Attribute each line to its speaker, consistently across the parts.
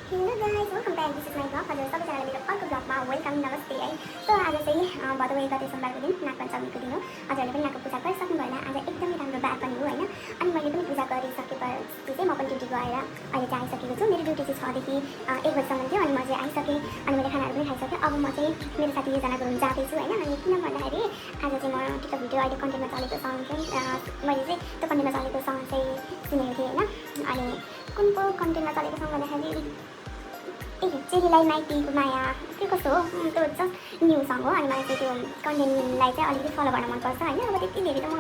Speaker 1: Hello guys, welcome back. This is my vlog. हजुर सबैजनालाई मेरो अर्को भ्लगमा वेलकम नमस्ते है। सो आज चाहिँ भदौ 1 गते सोमबारको दिन नागपञ्चमीको दिन हो। हजुरहरूले पनि नागको पूजा गरिसक्नु भएन। आज एकदमै राम्रो बार पनि हो हैन। अनि मैले पनि पूजा गरिसकेपछि चाहिँ म पनि ड्युटी गएर अहिले चाहिँ आइसकेको छु। मेरो ड्युटी चाहिँ 6 देखि 1 बजीसम्म थियो अनि म चाहिँ आइसकेँ अनि मैले खानाहरू पनि खाइसकेँ। अब म चाहिँ मेरो साथी एकजनाको रुम जाँदैछु हैन। अनि किन भन्दाखेरि आज चाहिँ म टिकटक भिडियो अहिले कन्टेन्टमा चलेको सङ चाहिँ मैले चाहिँ त्यो कन्टेन्टमा चलेको सङ चाहिँ सुनेको थिएँ हैन। अनि कुनको कन्टेन्टमा चलेको सङ भन्दाखेरि चेलीलाई माइतीको माया के कस्तो हो त्यो जस्ट न्यू सङ हो। अनि मलाई चाहिँ त्यो कन्टेन्टलाई चाहिँ अलिकति फलो गर्न मनपर्छ होइन। अब त्यति धेरै त म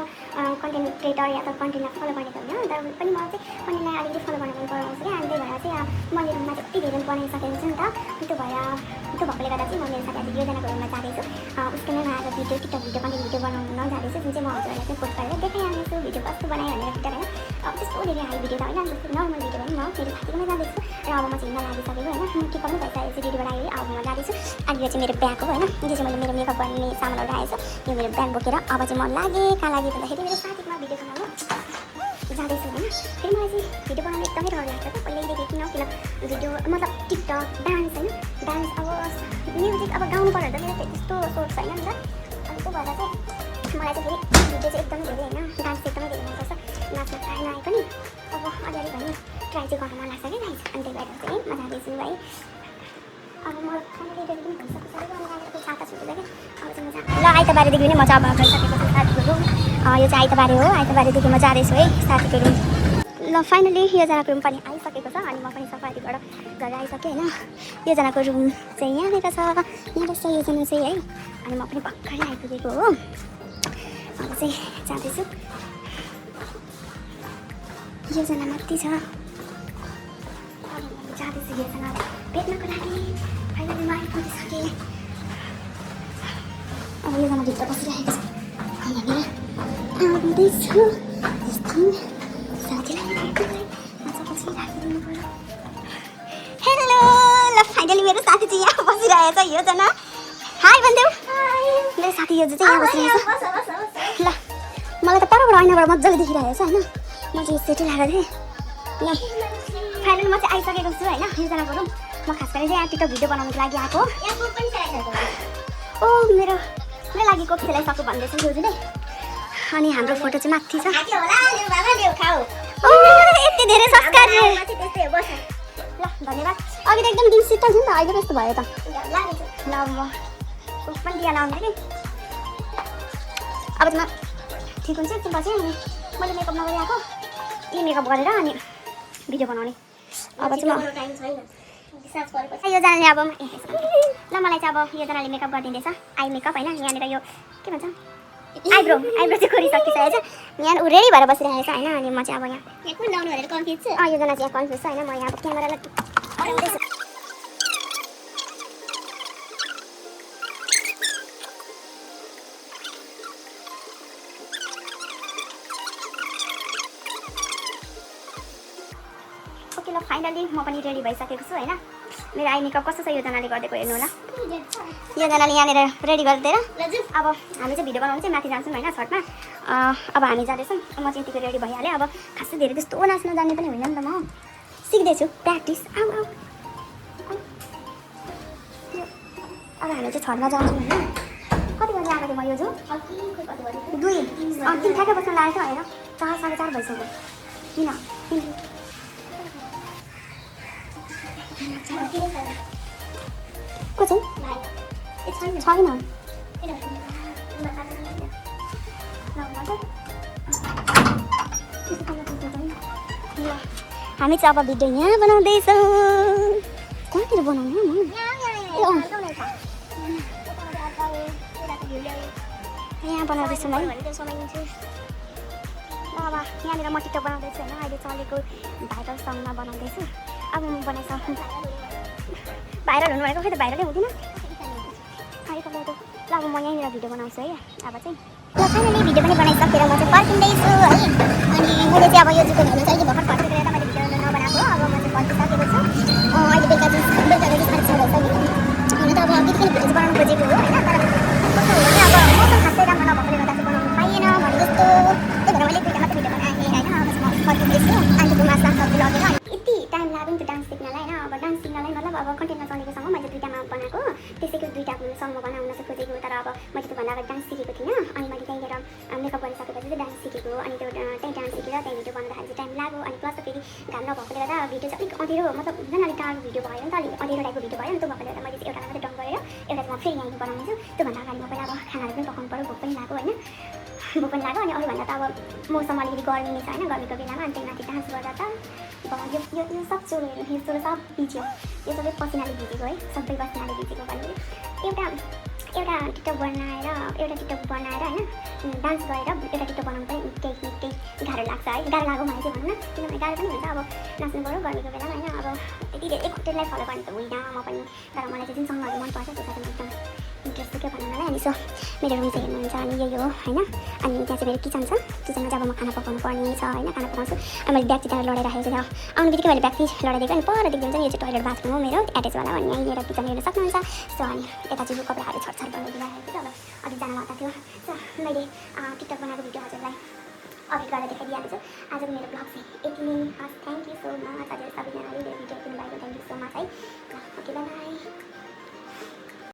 Speaker 1: कन्टेन्ट क्रिएटर या त कन्टेन्टलाई फलो गरेको होइन, तर पनि मलाई चाहिँ कन्टेन्टलाई अलिकति फलो गर्न मन पराउँछु क्या। अनि त्यही भएर चाहिँ मैले रुममा चाहिँ यति धेरै बनाइसकेको छु नि त। त्यो भएकोले गर्दा चाहिँ म मेरो साथी योजनाको रुममा जाँदैछु। उसको नै आज video TikTok video content video बनाउन जाँदैछु, जुन चाहिँ म हजुरहरूलाई चाहिँ पोस्ट गरेर देखाइहाल्नेछु भिडियो कस्तो बनाएँ भनेर टिकटक होइन। अब त्यस्तो धेरै हाई भिडियो त होइन, जस्तो नर्मल भिडियो पनि म मेरो साथीकोमै जाँदैछु र अब म चाहिँ हिँड्न लागिसकेको होइन। के पनि भइसकेको छु भिडियोबाट आएर अब म जाँदैछु। अनि यो चाहिँ मेरो ब्याग हो होइन, यो चाहिँ मैले मेरो मेकअप गर्ने सामानहरू राखेको छु। यो मेरो ब्याग बोकेर अब चाहिँ म लागेँ कहाँ लागेँ भन्दाखेरि मेरो साथीमा भिडियो बनाउनु जाँदैछु होइन। फेरि मलाई चाहिँ भिडियो बनाउनु एकदमै डर लाग्छ क्या पहिल्यैदेखि। किन भिडियो मतलब टिकटक डान्स होइन, डान्स अब म्युजिक अब गाउनु पर्यो त मेरो त्यस्तो सोच छैन नि त। अनि त्यो भएर चाहिँ मलाई चाहिँ फेरि भिडियो चाहिँ एकदमै धेरै होइन, डान्स एकदमै धेरै मनपर्छ। नाच्न ट्राई नआए पनि अब अगाडि भने ट्राई चाहिँ गर्न मन लाग्छ क्या गाइस। अनि त्यही भएर चाहिँ म जाँदैछु है। अब म खाना रेडी पनि भइसकेको छ अनि आएर छाता छुट्यो क्या। अब चाहिँ म ल आइतबारदेखि नै म चाहिँ अब गइसकेको छु साथीको रुम। यो चाहिँ आइतबारे हो, आइतबारेदेखि म जाँदैछु है साथीको रुम। ल फाइनली योजनाको रुम पनि आइसकेको छ अनि म पनि सफारीबाट घर आइसकेँ होइन। योजनाको रुम चाहिँ यहाँनिर छ, यहाँ रहेछ योजना चाहिँ है। अनि म पनि भर्खरै आइपुगेको हो। अब चाहिँ जाँदैछु, योजना माथि छ। जाँदैछु योजना भेट्नको लागि। फाइनली म आइपुगिसकेँ। अब योजनाभित्र बसिरहेको छु। यहाँनिर आउँदैछु साथीलाई पछि राखिदिनु पर्यो। हेलो, ल फाइनली मेरो साथी चाहिँ यहाँ बसिरहेछ योजना। हाई भनिदेऊ। मेरो साथी यो चाहिँ यहाँ बसिरहेछ। ल मलाई त परबाट ऐनाबाट मजाले देखिरहेको छ होइन। म चाहिँ सेटै लगाएको थिएँ। ल फाइनली म चाहिँ आइसकेको छु होइन योजनाको रुम। म खास गरी चाहिँ यहाँ टिकटक भिडियो बनाउनुको लागि आएको। ओ मेरो लागि कोक खेलाइसक्यो भन्दैछ जोजुले। अनि हाम्रो फोटो चाहिँ माथि छ। यति धेरै संस्कार। ल धन्यवाद। अघि त एकदम दिन शीतल थियो नि त, अहिले कस्तो भयो त। ल म कोक पनि दिएर आउँदै कि अब चाहिँ म ठिक हुन्छ एकछिन पछि। अनि मैले मेकअप नगरी आएको, यी मेकअप गरेर अनि भिडियो बनाउने। अब चाहिँ म योजनाले अब ल मलाई चाहिँ अब योजनाले मेकअप गरिदिँदैछ। आई मेकअप होइन, यहाँनिर यो के भन्छ आइब्रो चाहिँ गरिसकिसकेको छ। यहाँ ऊ रेडी भएर बसिरहेको छ होइन। अनि म चाहिँ अब यहाँ कुन लाउनु भनेर कन्फ्युज छु। योजना चाहिँ यहाँ कन्फ्युज छ होइन। म यहाँ अब क्यामेरालाई हराउँदैछु। ओके ल फाइनली म पनि रेडी भइसकेको छु होइन। मेरो आई मेकअप कस्तो छ योजनाले गरिदिएको हेर्नु होला। योजनाले यहाँनिर रेडी गरिदिएर अब हामी चाहिँ भिडियो बनाउनु चाहिँ माथि जान्छौँ होइन छतमा। अब हामी जाँदैछौँ। म चाहिँ यतिको रेडी भइहालेँ। अब खासै धेरै त्यस्तो नाच्न जान्ने पनि होइन नि त, म सिक्दैछु प्र्याक्टिस। अब हामी चाहिँ छतमा जान्छौँ होइन। कति बजी आएको थिएँ म यो जो 2 3 ठ्याक्कै बस्न लागेको थियो होइन। 4 साढे 4 भइसक्यो। किन को चाहिँ छैन। हामी चाहिँ अब भिडियो यहाँ बनाउँदैछौँ। कहाँतिर बनाउने म यहाँ बनाउँदैछौँ है। अब यहाँनिर म टिकटक बनाउँदैछु होइन। अहिले चलेको भाइरल सङमा बनाउँदैछु। अब म बनाइसक्छु। भाइरल हुनु भनेको खै त भाइरलै हुँदैन अहिले तपाईँको। ल अब म यहीँनिर भिडियो बनाउँछु है। अब चाहिँ ल फाइनली भिडियो पनि बनाइसकेर म चाहिँ फर्किँदैछु है। अनि मैले चाहिँ अब यो जुको हेर्नु चाहिँ अहिले भर्खर फर्किएर त मैले भिडियो नबनाएको। अब म चाहिँ फर्किसकेको छु। अहिले बेलुका चाहिँ 6:30 हुन त अब त्यति पनि भिडियो बनाउनु खोजेको हो होइन। तर कस्तो हो भने अब मौसम खासै राम्रो नभएकोले गर्दा चाहिँ बनाउनु पाइएन भने जस्तो। त्यही भएर मैले दुईवटा मात्रै भिडियो बनाएँ होइन। अब चाहिँ म फर्किँदैछु। आन्टीको मासु सब्जी लगेर यति टाइम लाग्यो नि त डान्स सिक्नलाई होइन। अब डान्स सिक्नलाई मतलब अब कन्टेन्टमा चलेको सङ्ग मैले दुईवटामा बनाएको त्यसैको दुईवटा सङ्गमा बनाउन चाहिँ खोजेको तर अब मैले त्योभन्दा अगाडि डान्स सिकेको थिइनँ अनि मैले त्यहीँनिर मेकअप गरिसकेपछि चाहिँ डान्स सिकेको अनि त्यो त्यहीँ डान्स सिकेर त्यहाँ भिडियो बनाउँदाखेरि चाहिँ टाइम लाग्यो अनि प्लस फेरि घाम नभएकोले गर्दा भिडियो चाहिँ अलिक अँध्यारो मतलब हुन्छ नि अलिक टाढो भिडियो भयो नि त अलिक अँध्यारो टाइपको भिडियो भयो नि त्यो भएकोले गर्दा मैले चाहिँ एउटा मात्रै डम गरेर एउटा चाहिँ म फेरि यहीँ बनाउने छु त्योभन्दा अगाडि म पहिला अब खानाहरू पनि पकाउनु पऱ्यो भोक पनि लाग्यो होइन भोक पनि लाग्यो अनि अरूभन्दा त अब मौसम अलिकति गर्मी नै छ होइन गर्मीको बेलामा अनि त्यही माथि डान्स गर्दा त अब यो सब चोलोहरू यो चोलो सब भिज्यो यो सबै पसिनाले भिजेको है सबै पसिनाले भिजेको भने एउटा टिकटक बनाएर होइन डान्स गरेर एउटा टिकटक बनाउनु पनि केही गाह्रो लाग्छ है गाह्रो लाग्यो भने चाहिँ भनौँ न किनभने गाह्रो पनि हुन्छ अब नाच्नु पऱ्यो गर्मीको बेलामा होइन अब त्यति धेरै कन्टेन्टलाई फलो गर्ने त होइन म पनि तर मलाई चाहिँ जुन सङ्गहरू मनपर्छ त्यसमा चाहिँ एकदम इन्ट्रेस्ट के भन्नु मलाई अनि सो मेरो रुम चाहिँ हेर्नुहुन्छ अनि यही हो होइन अनि त्यहाँ चाहिँ मेरो किचन छ किचनमा चाहिँ अब म खाना पकाउनु पर्ने छ होइन खाना पकाउँछु अनि मैले ब्याग चाहिँ त्यहाँ लडाइराखेको छ आउनु बित्तिकै मैले ब्याग चाहिँ लडाइदिएको अनि पर देख्दै हुन्छ नि यो चाहिँ टोइलेट बाथरुम हो मेरो एट्याचवाला अनि यहीँनिर किचन हेर्न सक्नुहुन्छ सो अनि यता चाहिँ कपडाहरू छटछट गर्न दिइराखेको थियो अब अलिक जान लाग्दा थियो सो मैले टिकटक बनाएको भिडियो हजुरलाई अपडेट गरेर देखाइदिइहाल्छु आजको मेरो ब्लग चाहिँ यति नै हस् थ्याङ्क यू सो मच हजुर सबैजनाले मेरो भिडियो हेर्नु भएको थ्याङ्क यू सो मच है ओके बाई बाई